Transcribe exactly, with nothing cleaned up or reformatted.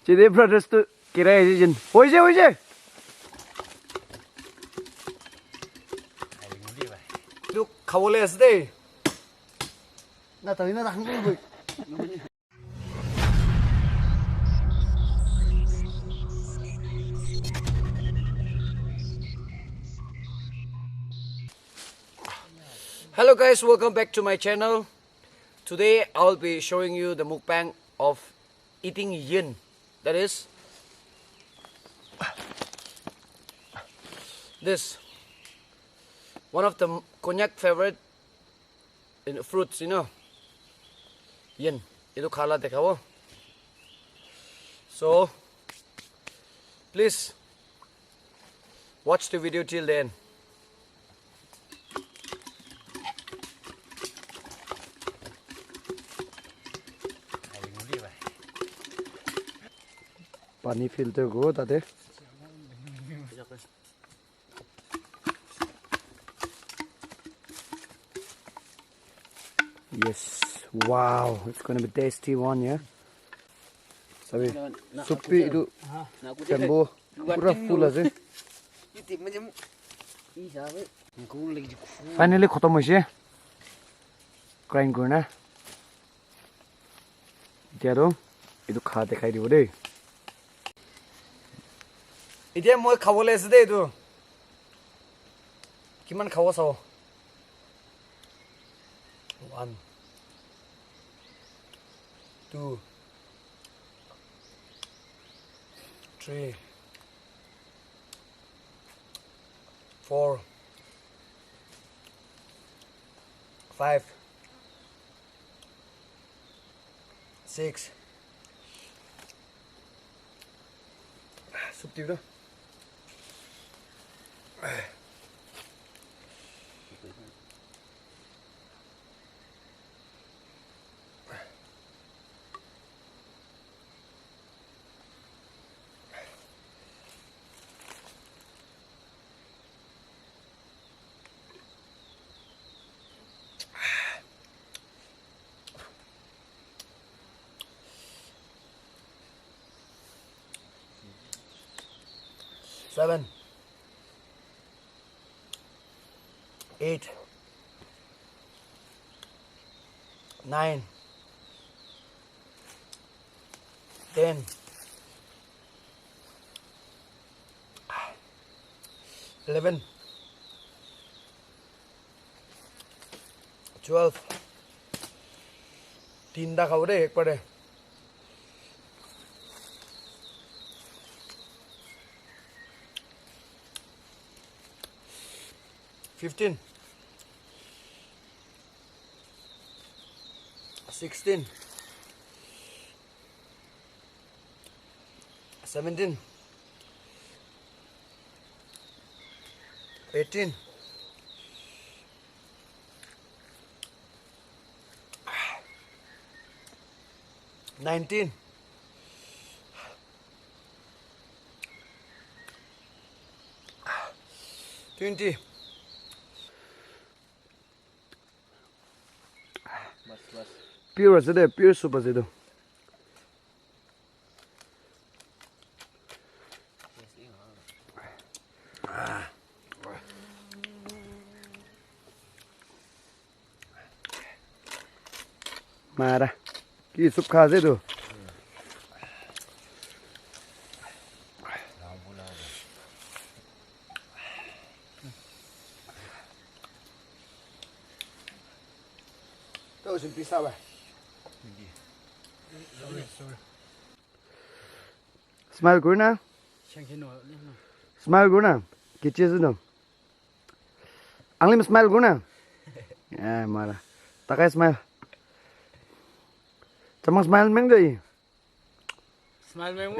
Chede brothers tu kirai ase jin. Hoise, hoise. Look, khawole ase de. Na, tadi na, tahan ko. Hello guys, welcome back to my channel. Today I'll be showing you the mukbang of eating yin. That is this one of the Konyak favorite in fruits, you know. Yin. Etu khala dekhabo. So, please watch the video till the end. Pani filter go tate. Yes. Wow, it's gonna be tasty one, yeah. Sabi, soup bi etu tembo pura full ase. Finally khatam hoise. Grind kurina. Etia toh etu kha dekhai dibo de. Etia moi khabole ase de etu. Kiman khabo sabo. One, two, three, four, five, six. Soup dibi na. Seven, eight, nine, ten, eleven, twelve. Tinta khabo de ekbare. Fifteen. Sixteen. Seventeen. Eighteen. Nineteen. Twenty. Pure ase de, pure soup ase etu. Mara. Ki soup kha ase etu. Smile kuri na. Smile kuri na. Kichi ase no. Anglim smile kuri na. Eh, mara. Takai smile. Chamang smile meng dei. Smile meng.